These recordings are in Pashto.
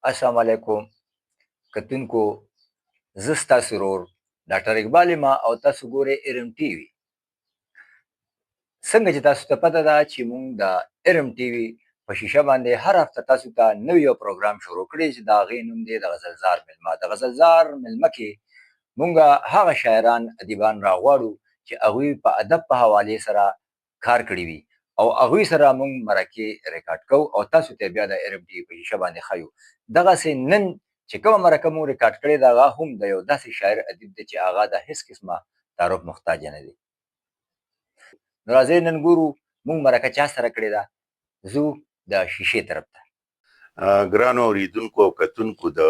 السلام علیکم کتونکو، زه ستاسو ورور ډاکټر اقبال یم او تاسو ګورئ ارم ټي وي. څنګه چې تاسو ته پته ده چې موږ د ارم ټي وي په شیشه باندې هر هفته تاسو ته نوی یو پروګرام شروع کړی چې د هغې نوم دی د غزلزار مېلمه. د غزلزار مېلمه کې موږ هغه شاعران ادیبان راغواړو چې هغوی په ادب په حوالې سره کار کړی وي او هغوی سره موږ مرکې ریکارډ کوو او تاسو ته بیا د ارم ټي په شیشه باندې ښیو. دغسې نن چې کومه مرکه موږ ریکارډ کړې ده هغه هم د یو داسې شاعر ادیب دی چې هغه د هېڅ قسمه تعارف محتاج نه دی. نو راځئ نن ګورو موږ مرکه چا سره کړې ده. ځو د شیشې طرف ته. ګرانو اوریدونکو او کتونکو، د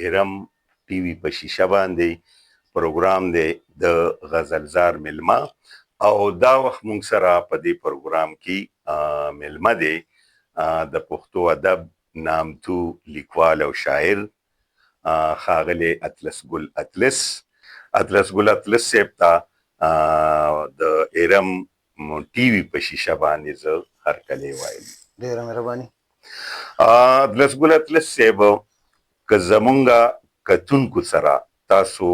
ارم ټي وي په شیشه باندې پروګرام دی د غزلزار مېلمه، او دا وخت مونږ سره په دې پروګرام کې مېلمه دی د پښتو ادب نامتو لیکوال او شاعر ښاغلی اطلس ګل اطلس. اطلس ګل اطلس صاحب ته د ارم ټي وي په شیشه باندې زه هرکلی وایم. ډېره مهرباني. اطلس ګل اطلس صاحب، که زمونږ کتونکو سره تاسو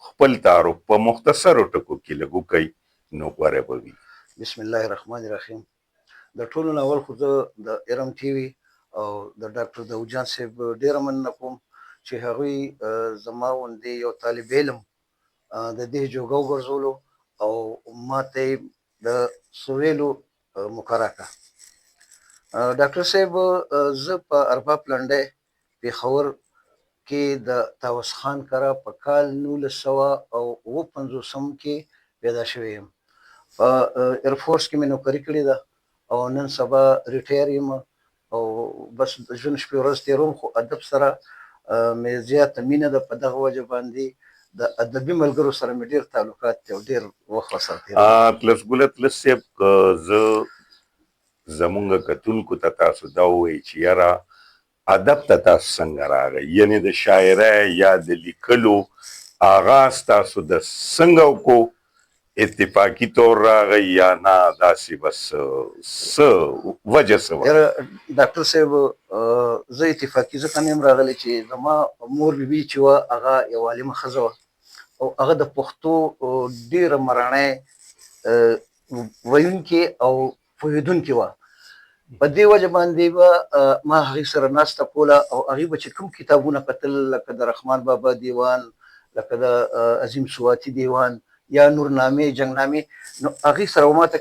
خپل تعارف په مختصرو ټکو کې لږ وکړئ نو غوره به وي. بسم الله الرحمن الرحیم. د ټولو نه اول خو زه د ارم ټي وي او د ډاکټر داود جان صاحب ډېره مننه کوم چې هغوی زما غوندې یو طالب علم د دې جوګه وګرځولو او ما ته یې د څه ویلو موقع راکړه. ډاکټر صاحب، زه په ارباب لنډی پېښور کې د طاوس خان کره په کال 1957 کې پیدا شوی یم. په ایرفورس کې مې نوکري کړې ده او نن سبا ریټایر یم او بس د ژوند شپې ورځ تېروم، خو ادب سره مې زیاته مینه ده. په دغه وجه باندې د ادبي ملګرو سره مې ډېر تعلقات دي او ډېر وخت ورسره تېروم. اطلس ګل اطلس صاحب، که زه زمونږ کتونکو ته تاسو دا ووایئ چې یاره ادب ته تاسو څنګه راغی، یعنې د شاعرۍ یا د لیکلو آغاز تاسو د څنګه وکړو، اتفاقي طور راغی یا نه، داسې بس څه وجه څه وه؟ یاره ډاکټر صاحب، زه اتفاقي ځکه نه یم راغلی چې زما مور بیبي چې وه هغه یوه عالمه ښځه وه او هغه د پښتو ډېره مراڼی ویونکې او پوهېدونکې وه. په دې وجه باندې به ما هغې سره ناسته کوله او هغې به چې کوم کتابونه کتل، لکه د رحمان بابا دیوان، لکه د عظیم سواتي دیوان یا نورنامې، جنګنامې، نو هغې سره ما ته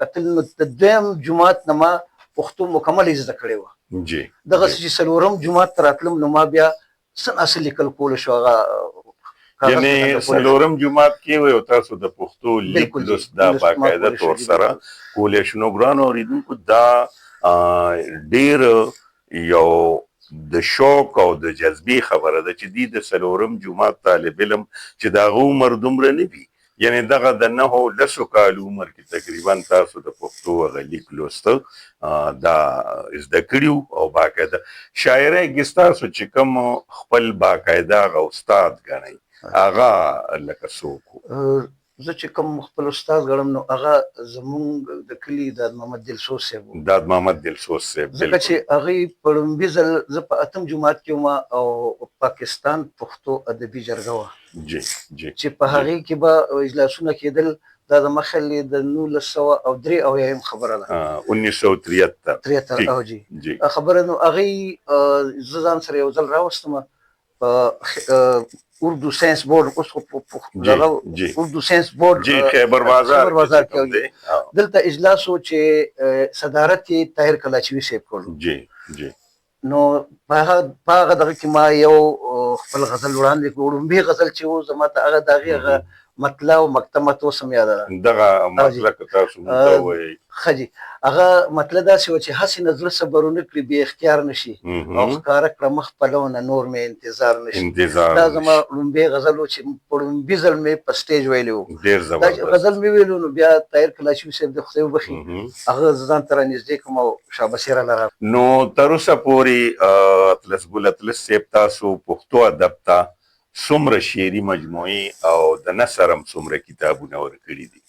کتل. نو د دویم جومات نه ما پښتو مکمله زده کړې وه. دغسې چې څلورم جومات ته راتلم نو ما بیا څه ناڅه لیکل کولی شو. هغه یعنی څلورم جومات کې وی او تاسو د پښتو لیک لوست دا باقاعده طور سره کولی شو. نو ګرانو اورېدونکو، دا ډېر یو د شوق او د جذبې خبره ده چې دی د څلورم جومات طالب علم چې د هغه عمر دومره نه وي، یعنې دغه د 9 10 کالو عمر کې تقریبا تاسو د پښتو هغه لیک لوست دا زده کړي او باقاعده شاعرۍ کې ستاسو چې کوم خپل باقاعده هغه استاد ګڼئ هغه لکه څوک؟ زه چې کوم خپل استاد ګڼم نو هغه زمونږ د کلي داد محمد دلسوز صاحب و. داد محمد دلسوز صاحب. ځکه چې هغوی په ړومبي ځل، زه په اتم جومات کې وم او پاکستان پښتو ادبي جرګه وه جی جی چې په هغې کې به اجلاسونه کېدل. دا د مخې د 1973 خبره ده. 1973. 73 او جی خبره. نو هغوی زه ځان سره یو ځل راوستم په اردو ساينس بورډ، اوس خو دغه اردو ساينس بورډ جی خیبر بازار. خیبر بازار کې دلته اجلاس و چې صدارت یې طاهر کلاچوي صاحب کولو. جی جی نو په هغه دغه کې ما یو خپل غزل وړاندې کړو. ړومبی غزل چې و زما ته هغه د هغې هغه مطلع او مقطع ماته اوس هم یاده ده. دغه مطلع که تاسو موږ ته ووایئ. ښه جي، هغه مطلع داسې وه چې هسې نه زړه صبر ونه کړي بې اختیار نه شي او ښکاره کړه مخ پلو نه نور مې انتظار نه شي. دا زما ړومبی غزل و چې په ړومبي ځل مې په سټیج ویلی و. ډېر زبردست. غزل مې ویلو نو بیا طاهر کلاچوي صاحب دې خدای وبخښي، هغه زه ځان ته رانږدې کړم او شاباسي راله راکړه. نو تر اوسه پورې اطلس ګل اطلس صاحب تاسو پښتو ادب ته څومره شعري مجموعې او د نثر هم څومره کتابونه ورکړي دي؟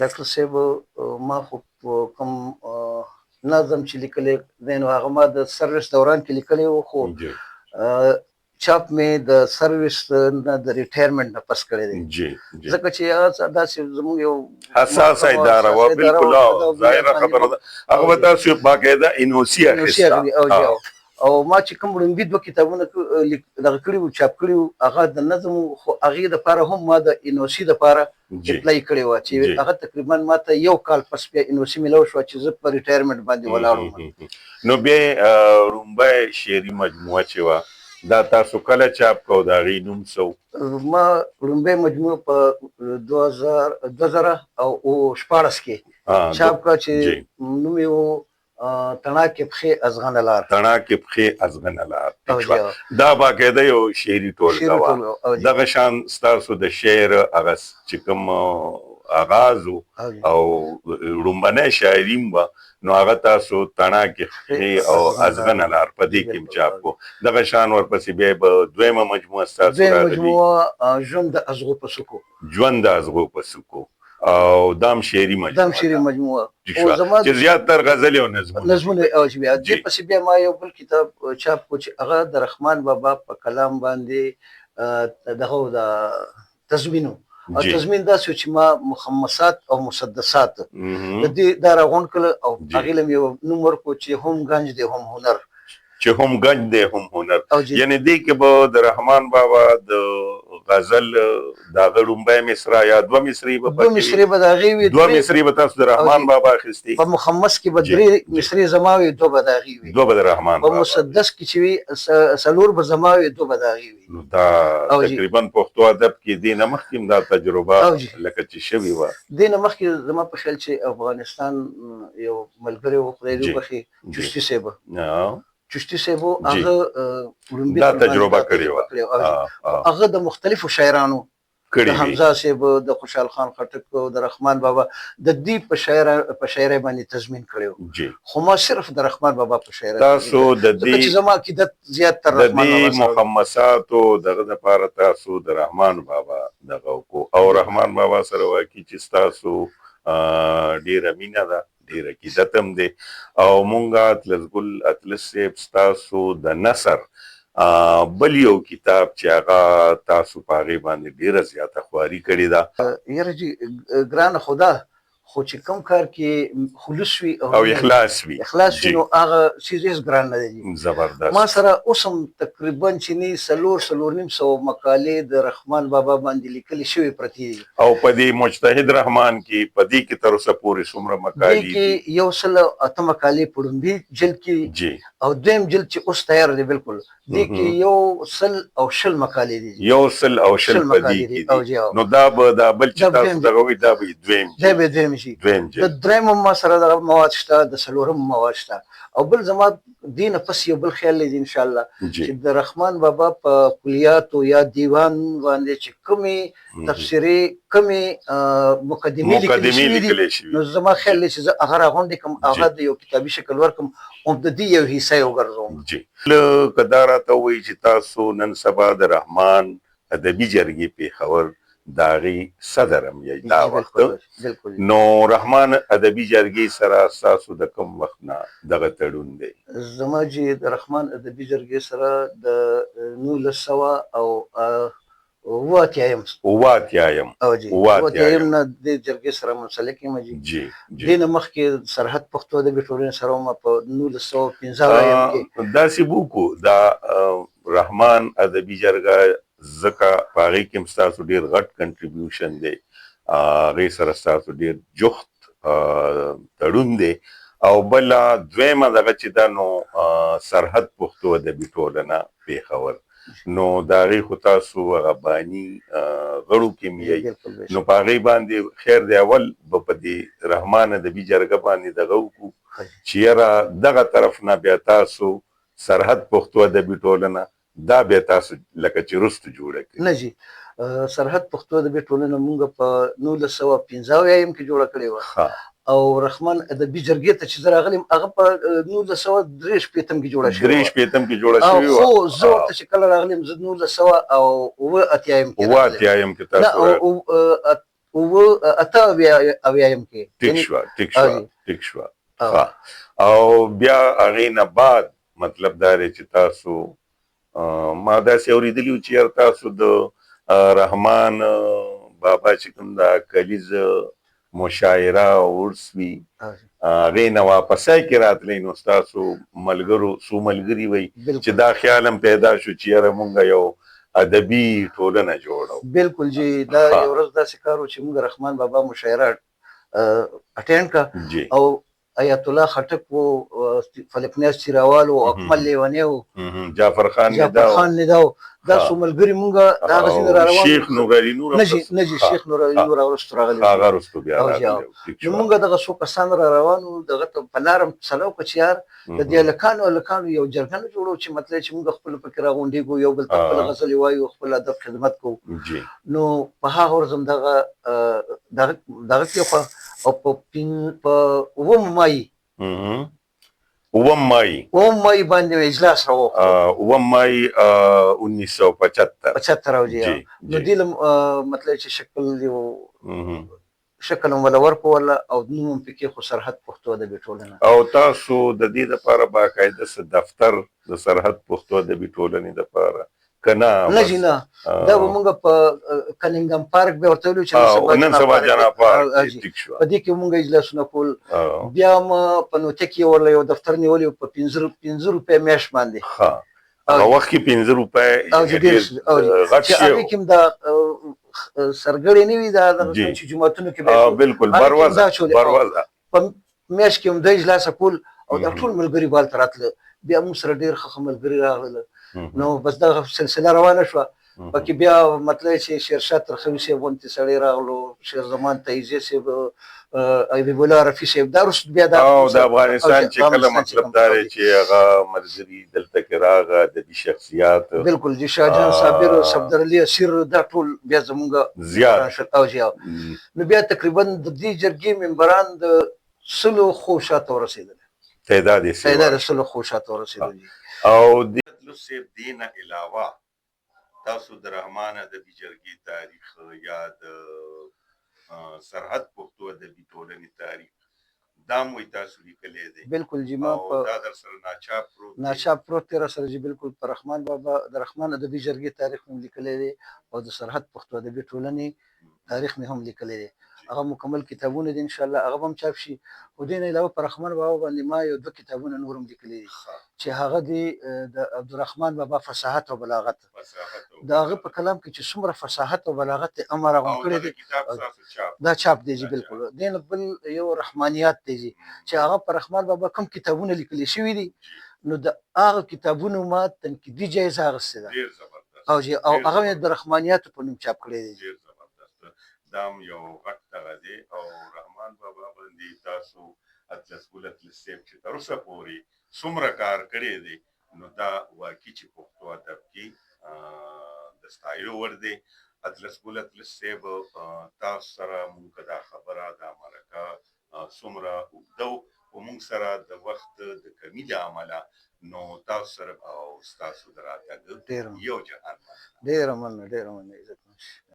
ډاکټر صاحب، ما خو په کوم نظم چې لیکلی دی نو هغه ما د سروس دوران کې لیکلی و، خو چاپ مې د سروس نه د ریټایرمنټ نه پس کړی دی. جی جی ځکه چې هغه داسې زموږ یو حساسه اداره وه، بالکل ظاهره خبره ده. هغه به تاسو باقاعده انوسي اخیسته. او ما چې کوم وړومبي دوه کتابونه دغه کړي وو، چاپ کړي وو، هغه د نظم، خو هغې دپاره هم ما د انوسي دپاره اپلای کړې وه چې هغه تقریبا ما ته یو کال پس بیا انوسي میلاو شوه چې زه په ریټایرمنټ باندې ولاړ وم. نو بیا وړومبی شعري مجموعه چې وه دا تاسو کله چاپ کړه او د هغې نوم څه و؟ ما وړومبی مجموعه په 2016 کې چاپ کړه چې نوم یې و تڼاکې پښې ازغنه لار. تڼاکې پښې ازغنه لار. دا باقاعده یو شعري ټولګه وه. دغه شان ستاسو د شعر هغه چې کوم آغاز او ړومبنۍ شاعري هم وه، نو هغه تاسو تڼاکې پښې او ازغنه لار په دې کې هم چاپ کړو. دغه شان ورپسې بیا به دویمه مجموعه ستاسو راغلي. دویمه مجموعه ژوند د ازغو په څوکو. ژوند د ازغو په څوکو او دام شعري مجموعه. دام شعري مجموعه او زما چې زیات تر غزلې او نظمونه. نظمونه او چې بیا دې پسې بیا ما یو بل کتاب چاپ کړو چې هغه د رحمان بابا په کلام باندې دغه د تضمین و. او تضمین داسې و چې ما مخمسات او مسدسات د دې دا راغونډ کړل او هغې له مې یو نوم ورکړو چې هم ګنج دی هم هنر. چې هم ګنج دی هم هنر، یعنی دې کې به د رحمان بابا د غزل د هغه ړومبی مصرع یا دوه مصرې به دوه مصرې به د هغې وي، دوه مصرې به تاسو د رحمان بابا اخیستې. په مخمس کې به درې مصرې زما وي، دوه به د هغې وي. دوه به د رحمان بابا. په مسدس کې چې وي څلور به زما وي، دوه به د هغې وي. نو دا تقریبا پښتو ادب کې دې نه مخکې هم دا تجربه لکه چې شوې وه. دې نه مخکې زما په خیال چې افغانستان یو ملګری و، خدای دې وبخښي، چشتي صاحب. چشتي صاحب هغه وړومبي دا تجربه کړې وه. هغه د مختلفو شاعرانو د حمزه صاحب، د خوشحال خان خټک، د رحمان بابا د دې په شاعرۍ باندې تضمین کړی و. خو ما صرف د رحمان بابا په شاعرۍ تاسو د دې چې زما عقیدت زیات تر رحمان بابا د دې مخمساتو دغه دپاره تاسو د رحمان بابا دغه وکړو. او رحمان بابا سره واقعي چې ستاسو ډېره مینه ده، ډېر عقیدت هم دی. او مونږ اطلس ګل اطلس صاحب ستاسو د نثر بل یو کتاب چې هغه تاسو په هغې باندې ډېره زیاته خواري کړې ده. یاره جي ګرانه خدا، خو چې کوم کار کې خلوص وي او اخلاص وي، اخلاص وي، نو هغه څیز هېڅ ګران نه دی. زبردست. ما سره اوس هم تقریبا چې نی 4، 4.5 سوه مقالې د رحمان بابا باندې لیکلې شوې پرتې دي. او په دې مجتهد رحمان کې په دې کې تر اوسه پورې څومره مقالې دي؟ کې 108 مقالې په ړومبي جلد کې او دویم جلد چې اوس تیار دی بالکل، دې کې 120 مقالې دي. 120 په دې کې دي. نو دا به دا بل چې تاسو دغه وایي دا به دویم دا به دویم شي. دویم جلد. د دریم ما سره دغه مواد شته، د څلورم مواد شته. او بل زما دې نه پس یو بل خیال دی ان شاء الله چې د رحمان بابا په کلیاتو یا دیوان باندې چې کومې تفسیرې، کومې مقدمې لیکلې شوې دي، نو زما خیال دی چې زه هغه راغونډې کړم، هغه د یو کتابي شکل ورکړم او د دې یو حصه یې وګرځوم. جی که دا راته ووایي چې تاسو نن سبا د رحمان ادبي جرګې پېښور د هغې صدر هم یئ دا وخت، نو رحمان ادبي جرګې سره ستاسو د کوم وخت نه دغه تړون دی؟ زما جي د رحمان ادبي جرګې سره د 1987م. 87م. او جی 87م نه د جرګې سره منسلک یم جی. جی دې نه مخکې سرحد پښتو ادبي ټولنې سره وم په 1975 کې. داسې وکړو دا رحمان ادبي جرګه ځکه په هغې کې هم ستاسو ډېر غټ کنټریبیوشن دی، هغې سره ستاسو ډېر جوخت تړون دی. او بله دویمه دغه چې ده نو سرحد پښتو ادبي ټولنه پېښور، نو د هغې خو تاسو هغه باني غړو کې هم یئ، نو په هغې باندې خیر دی. اول به په دې رحمان ادبي جرګه باندې دغه وکړو چې یاره دغه طرف نه بیا تاسو سرحد پښتو ادبي ټولنه دا بیا تاسو لکه چې وروسته جوړه کړې. نه جي، سرحد پښتو ادبي ټولنه مونږ په 1975 کې جوړه کړې وه. او رحمان ادبي جرګې ته چې زه راغلی یم هغه په 1963 کې جوړه شوې. 63 کې جوړه شوې وه. خو زه ورته چې کله راغلی یم زه 1987 کې. 87 کې تاسو 78 کې. ټیک شوه، ټیک شوه، ټیک شوه. او بیا هغې نه بعد مطلب دا دی چې تاسو ما داسې اورېدلي وو چې یار تاسو د رحمان بابا چې کوم دا کلیز مشاعره او عرس وي، هغې نه واپسۍ کې راتلئ، نو ستاسو ملګرو څو ملګري وئ چې دا خیال هم پیدا شو چې یاره مونږ یو ادبي ټولنه جوړو. بالکل جی، دا یو ورځ داسې کار و چې موږ رحمان بابا مشاعره اټینډ کړه او ایت الله خټک وو، فلک نیاز چیراوال وو، اکمل لیونی وو، جعفر خان ندا وو، دا څو ملګري مونږ د هغه ځای نه را روان. شیخ نور علي نور؟ نه جي، شیخ نور علي نور وروسته راغلی، هغه وروسته بیا راغلی. نو مونږ دغه څو کسان را روان وو، دغه ته په لار هم سلا وکړه چې یار د دې هلکانو یو جرګه نه جوړو چې مطلب چې مونږ خپل پکې راغونډېږو، یو بل ته خپل غزلې وایو، خپل ادب خدمت کوو. نو په هغه ورځ هم دغه دغه کېښوه او په اووم مای، اووم مای، اووم مای باندې اجلاس راوغوښت. اووم مای 1975. 75 او جی. نو دې له مطلب چې شکل یو شکل هم وله ورکوله او نوم هم پکې خو سرحد پښتو ادبي ټولنه. او تاسو د دې دپاره باقاعده څه دفتر د سرحد پښتو ادبي ټولنې دپاره که نه؟ نه جی نه، دا به مونږ په کننګم پارک به ورته ویلو چې نن سبا جناح پارک، په دې کې مونږ اجلاسونه کول. بیا ما په نوته کې ورله یو دفتر نیولی په 5 روپۍ میاشت باندې. هغه وخت کې 5 روپۍ غټ شی. هغې کې هم دا سرګړې نه وي، دا چې جوماتونو کې به بالکل بروزه بروزه. په میاشت کې هم دوه اجلاسه کول او دا ټول ملګري به هلته راتله. بیا موږ سره ډېر ښه ښه ملګري راغلل، نو بس دغه سلسله روانه شوه پکې. بیا مطلب چې شیرشاه ترخوي صاحب غوندې سړی راغلو، شیر زمان تایزي صاحب، حبیب الله رفیع صاحب، دا وروسته بیا دا او د افغانستان چې کله مطلب دا دی چې هغه ملګري دلته کې راغه ادبي شخصیات. بالکل جی، شاه جان صابر، صفدر علي اسیر، دا ټول بیا زمونږ زیات. او جی، نو بیا تقریبا د دې جرګې ممبران د 100 خو شاته ورسېدل، تعداد یې تعداد 100 خو شاته ورسېدل. او د صاحب دې نه علاوه تاسو د رحمان ادبي جرګې تاریخ یا د سرحد پښتو ادبي ټولنې تاریخ دا مو تاسو لیکلی دی؟ بالکل جی، ما په دا در سره ناچاپ پروت؟ ناچاپ پروت دی را سره جی، بالکل. په رحمان بابا د رحمان ادبي جرګې تاریخ مې لیکلی دی او د سرحد پښتو ادبي ټولنې تاریخ مې هم لیکلی دی. هغه مکمل کتابونه دي، انشاءالله هغه به هم چاپ شي. خو دې نه علاوه پر رحمان بابا باندې ما یو دوه کتابونه نور هم لیکلي دي چې هغه دي د عبدالرحمن بابا فصاحت او بلاغت. د هغه په کلام کې چې څومره فصاحت او بلاغت دی امر راغونډ کړی دی، دا چاپ دی جی، بالکل. دې نه بل یو رحمانیات دی جی، چې هغه پر رحمان بابا کوم کتابونه لیکل شوي دي، نو د هغه کتابونو ما تنقیدي جایزه اخیستې ده. او جی، او هغه مې د رحمانیاتو په نوم چاپ کړی دی. دا هم یو غټ دغه دی. او رحمان بابا باندې تاسو اطلس ګل اطلس صاحب چې تر اوسه پورې څومره کار کړی دی، نو دا واقعي چې پښتو ادب کې د ستایلو وړ دی. اطلس ګل اطلس صاحب، تاسو سره مونږ دا خبره دا مرکه څومره اوږده خو مونږ سره د وخت د کمي له امله، نو تاسو سره او ستاسو د راتګ یو جهان ډېره مننه، ډېره مننه، عزتمن.